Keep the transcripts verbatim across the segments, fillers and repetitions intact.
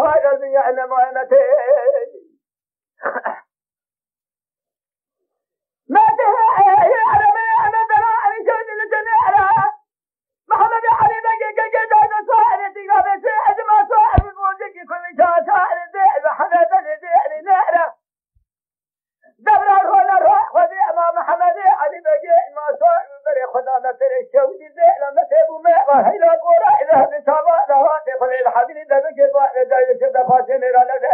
Hayda dünya ne muhammete. Mete, ya Rabbi, ya Rabbi, ya Rabbi, ya Rabbi, Muhammed Ali Begê, Begê, Begê, Begê, Suarê Tîga, Begê, Ecma, Suarê Bozîkî, Kuvî, Çaçarê, Dê, Muhammed Ali, Dê, Nere. Devra rona ro, Xwedê, Ema Muhammedê, Ali Begê, Ema Suarê, Berê Xweda, Meterê Şewdî, Dê, La Metê Bûme, Va Heyla Gora, Ila Hadi Çava, La Hatê Xwedê, La Hadî, Debigê, Va, Ecayê, Şirde, Fatê, Nêra, Lede.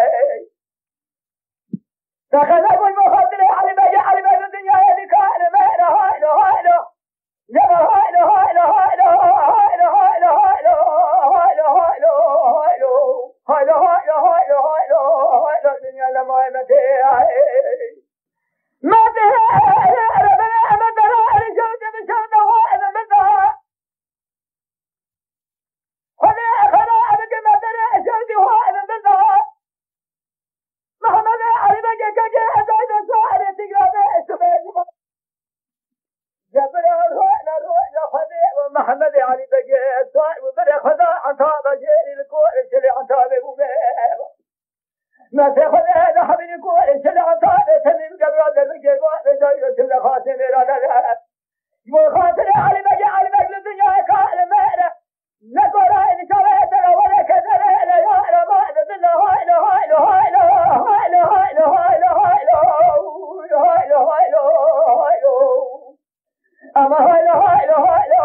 Teqele bûn bo xatirê Elî Begê, Elî Begê dinyayê dikare mehre haylo haylo. Yeva haylo haylo haylo haylo haylo haylo haylo haylo haylo haylo haylo haylo haylo haylo haylo haylo dinya lemayê me tê. Me tê. Xwedê xera ebike me derê eşewdî xwe elim bilda. Mehmedê Elî Begê Gegê Ezayde Suarê Tîgrabê Eşuxê Cebira royna royna Xwedê û Mehmedê Elî Begê Suar û Birê Xweda Anta Bejêrî li Korê Şilê Anta Bê bû bê. Mesê Xwedê li Hebîrî Korê Şilê Anta Bê Temîm Gebra Demir Gêba Bê Dayro Şilê Xasê Mêra Lele. Ji bo xatirê Elî Begê Elî Beg li dinyayê ka li me re. Ne gora inşallah te wele kedere le ya Rema de dile haylo haylo haylo haylo haylo haylo haylo haylo haylo haylo haylo. Ama haylo haylo haylo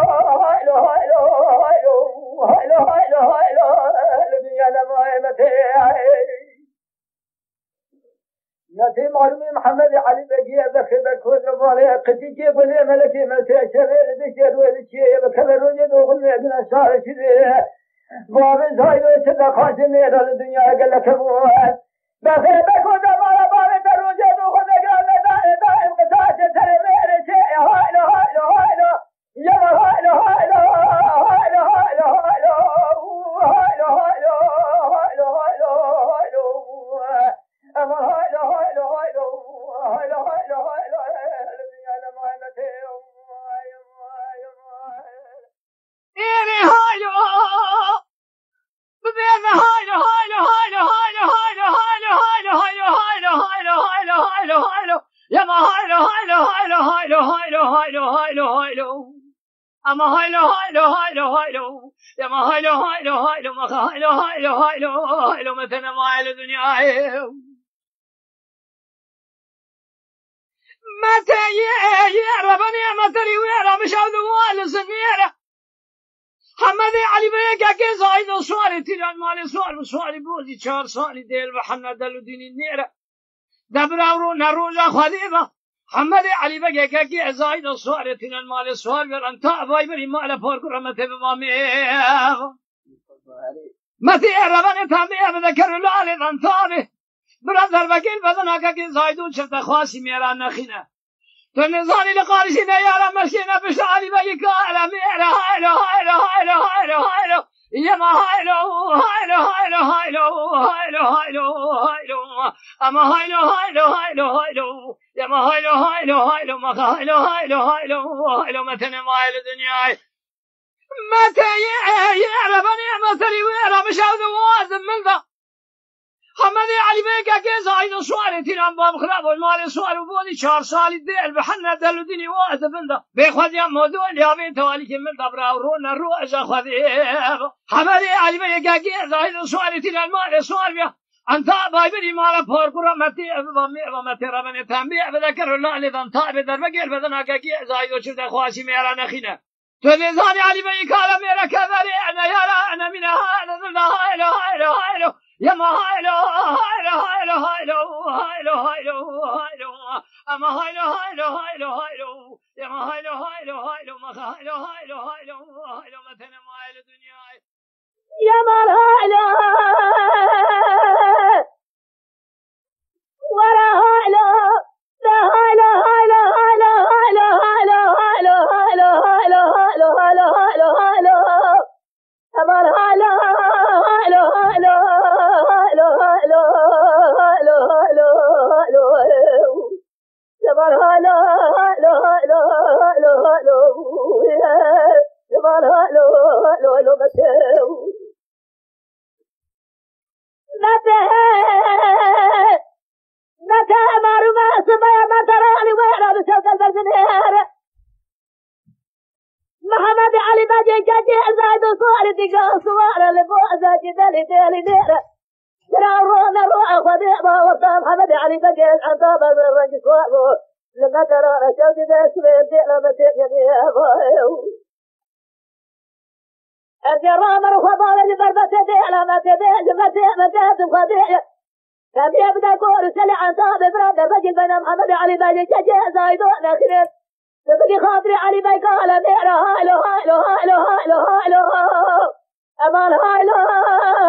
haylo haylo haylo haylo haylo haylo haylo haylo le dünya le maye mete. Nesî malûmê Mihemedê Elî Begî ye, bexê berkoz li malê, qitîkê gulê melekê me tê, şevê li dişê rûyê li çiyê ye, bi keve rojê doxin wê gina şahê şirê. Bavê zaydo çi de xaşê mêra li dinyayê geleke bû. Bexê berkoz de mala bavê te rojê doxin wê gina me daê daim qitaşê serê mêrê çê ye, haylo, haylo, haylo. Ama haylo, haylo, haylo, haylo. Yama haylo, haylo, haylo, maka haylo, haylo, haylo, haylo, metene maye li dinyayê. Mete ye, ye, rebenê, mete rî wê, remiş ew di wale zinêre. Hemedê Elî Beyê Gegê Zayîd û Suarê Tîran malê Suar û Suarê Bozî çar salî dêl ve hemne del û dînî nêre. Debra û ro-, ne roja Xwedê ve. Hemedê Elî Begê Gegê Zayîd û Suarê Tîran malê Suar ver anta vay berî male parkur remetê bi mamê. Mete ye rebenê tamê ev de kero lalê dan tamê. Bira derbekê li bedena Gegê Zayîd û çifte xwasî mêra nexîne. Tu nizanî li qarşî ne yara meşkê ne pişta Elî Begî ka ele mêre haylo, haylo, haylo, haylo, haylo. Yema haylo, haylo, haylo, haylo, haylo, haylo, haylo. Ama haylo, haylo, haylo, haylo. Yema haylo, haylo, haylo, maka haylo, haylo, haylo, haylo. Metene maye li dinyayê. Mete ye, ye, rebenê, mete rî wê, remiş ew di wazim min da. Hemedê Elî Beyê Gegê Zayîd û Suarê Tîran bam xirab û malê Suar û Bozî çar salî dêl bi henne del û dînî wazim min da. Bê xwediya modo liyavê tewalîkê min da bira û ro ne ro eja Xwedê. Hemedê Elî Beyê Gegê Zayîd û Suarê Tîran malê Suar biya. Anta baybirî mala parkura metê ev va mê va metê rebenê tembê ev de kero lalê dan ta ebe derbe gel bedena Gegê Zayîd û çifte xwasî mêra nexîne. Tu dê zanî Elî Beyî kara mêre keverê ene yara ene mîne ha ene zilda haylo haylo haylo. Yema haylo haylo haylo haylo haylo haylo haylo. Ama haylo haylo haylo haylo. Yema haylo haylo haylo maka haylo haylo haylo haylo metene maye li dinyayê. Yema haylo. Li digan siware li bo ezakî delî delî nêre. Sira rona ro xwedê ma wexta Mihemed Elî Begê enda be rengî siwar bû. Li me terare şewdî de sibê dêla me têkeniye. Ez ê ramir xwe bavê li ber me tê dêla me tê dê, li me tê me dê, xwedê. Tebiye bide gor, selê enta be bira, derbegî beyna Mihemed Elî Begê, Kekê Zaydo nexîne. Dibigî xatirê Elî Bey kale mêra, haylo, haylo, haylo, haylo, haylo. Eman haylo,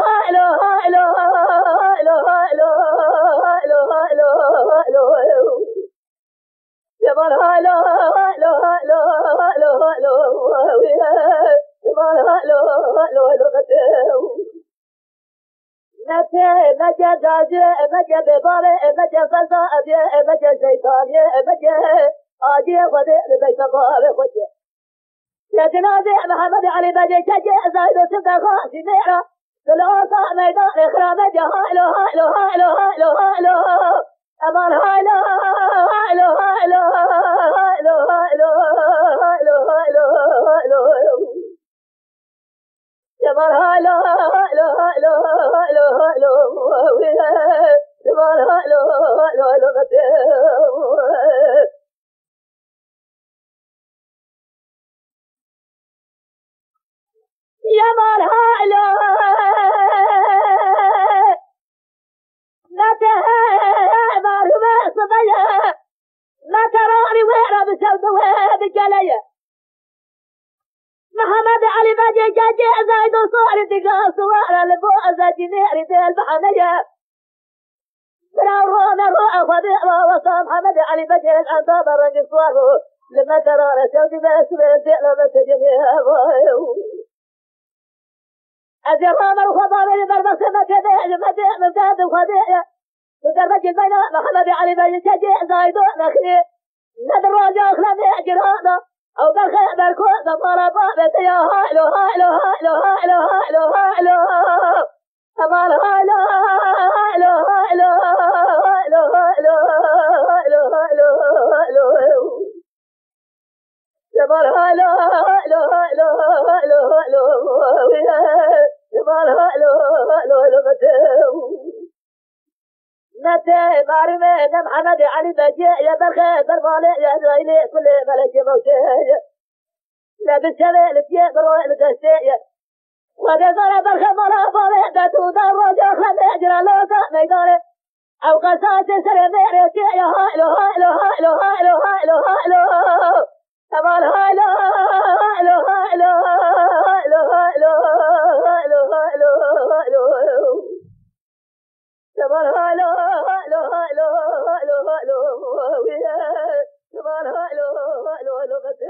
haylo, haylo. Eman haylo, haylo, haylo. Eman haylo, haylo, haylo. Mete, mete gazê, mete bêbavê, mete feza evê, mete şeytanê, mete acê Xwedê li beyta bavê Xwedê. Li cinazê Mihemed Elî Begê Kekê Zaydo Sibde Xasî Mêra, li orta meydanê xirabê de haylo, haylo, haylo, haylo, haylo. Eman haylo, haylo, haylo, haylo, haylo, haylo, haylo, haylo. Cemal haylo, haylo, haylo, haylo, haylo. Cemal haylo, haylo, haylo, haylo. Cemal haylo. Mete, malume sibeye. Mete rarî wê re bi çew di wê bi geleye. Mihemed Elî Begê Kekê Zeydo Sorî diga siware li bo ezekî nêrî dêl biheneye. Bira rone ro Xwedê ma wesa Mihemed Elî Begê enda be rengî siwar bû. Li me terare çewdî be sibê dêla me têdiyê. Ez ê ramir xwe bavê li ber bextê me têdê, li me dê, min dê, di Xwedê ye. Li ber vekî beyna Mihemed Elî Begê Kekê Zaydo nexî. Ne di roja xlemê girana, ew berxê berko de mala bavê te ya haylo, haylo, haylo, haylo, haylo, haylo. Aman haylo, haylo, haylo, haylo, haylo. Cemal haylo, haylo, haylo, haylo, haylo. Cemal haylo, haylo, haylo, Mete. Mete, marime, ne Mihemed Elî Begê, ye berxe, bermale, ye Ezraîlê, kulê, melekê mewtê, ye. Ne bi şevê, li tiyê, bi royê, li deştê, ye. Xwedê zane berxe mala bavê de tu da roja xwedê cira loza meydane. Ew qesasê serê mêrê tê ya haylo, haylo, haylo, haylo, haylo, haylo. Eman haylo, haylo, haylo, haylo, haylo, haylo, haylo, haylo. Eman haylo, haylo, haylo, haylo, haylo. Eman haylo, haylo, haylo, haylo.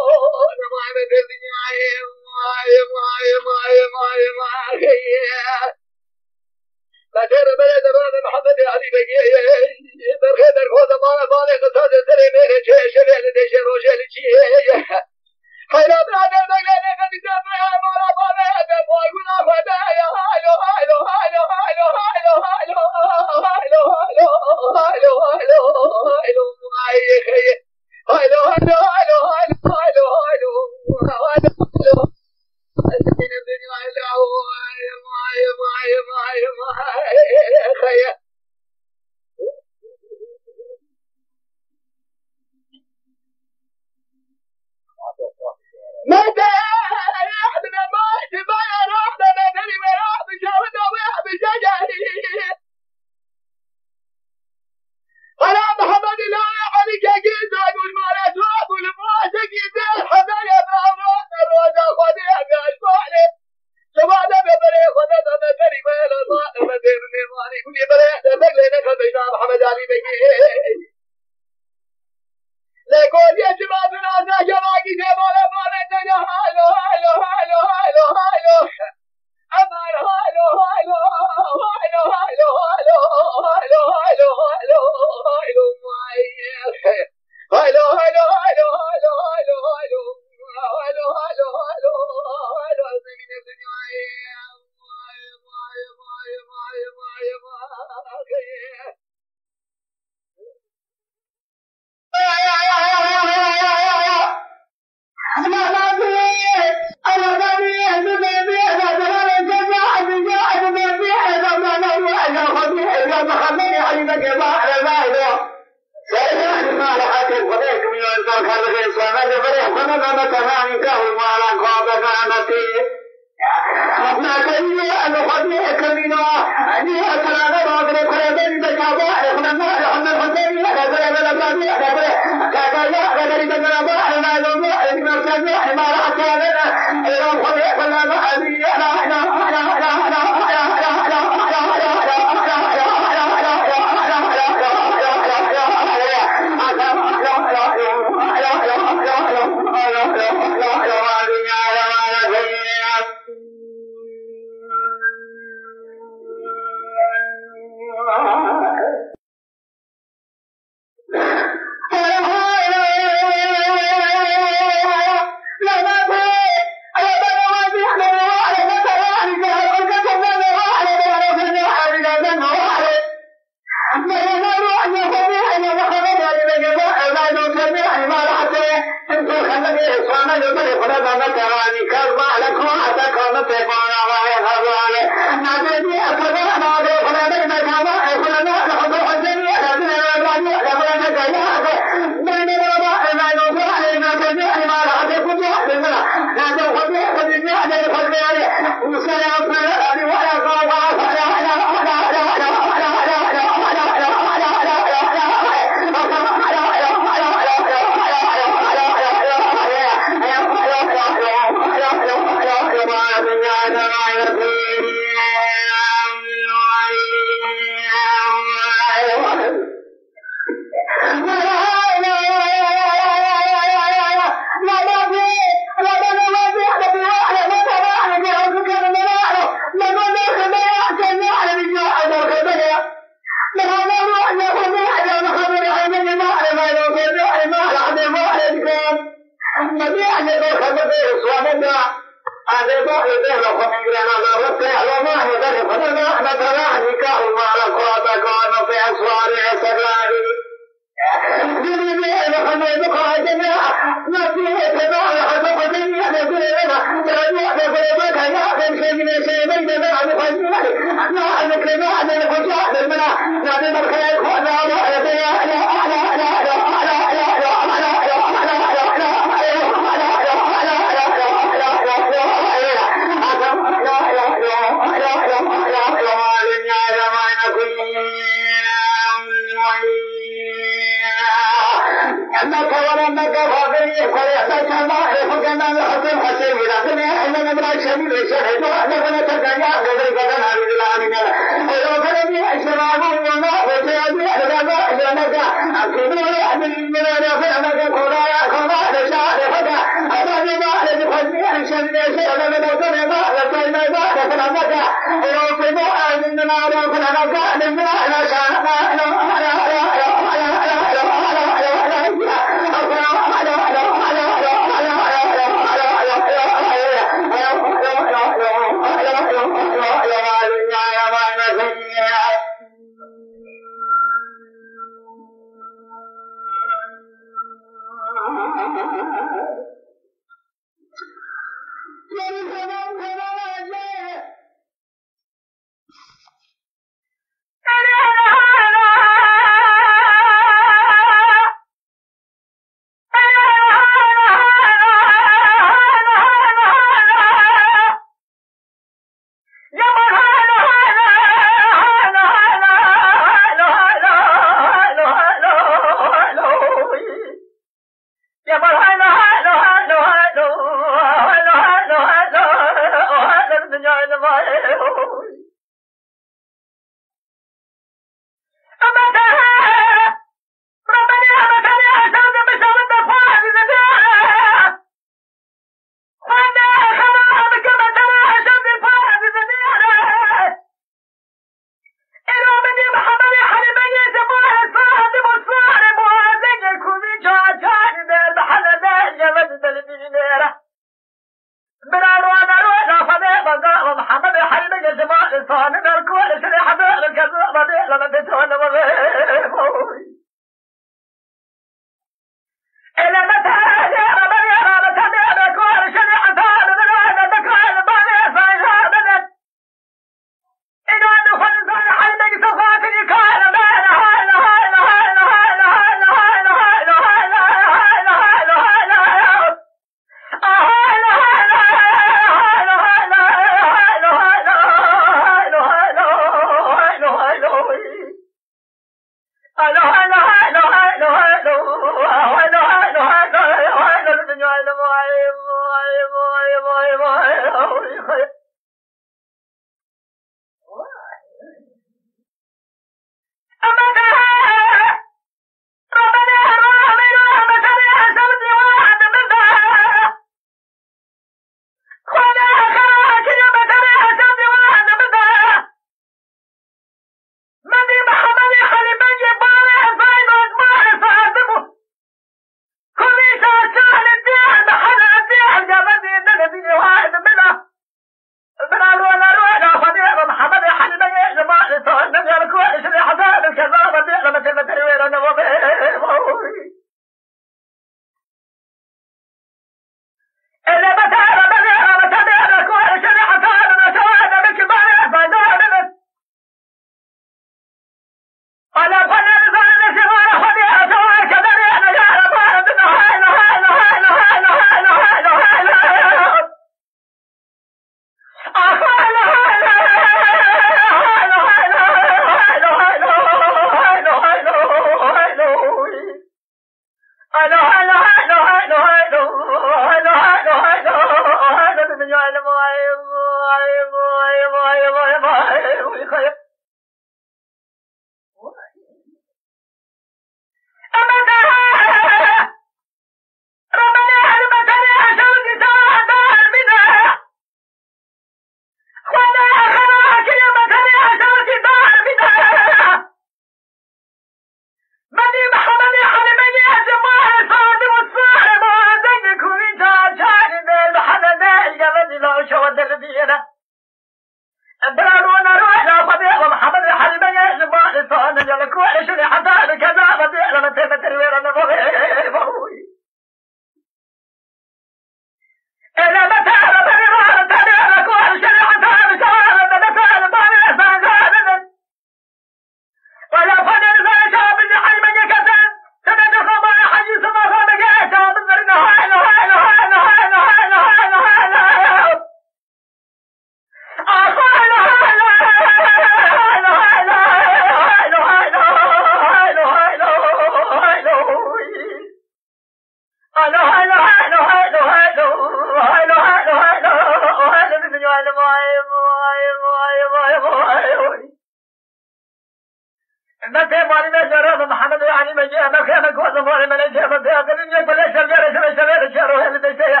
Me pê malî me jara me Mihemed û Elî me jê me xê me goz me malê me lê jê me pê akidin yek bile şevgere şeve şeve de çê rohê li destê ye.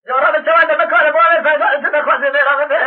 Jara me çawa de me kare bale feyda isi me xwazê me rame de.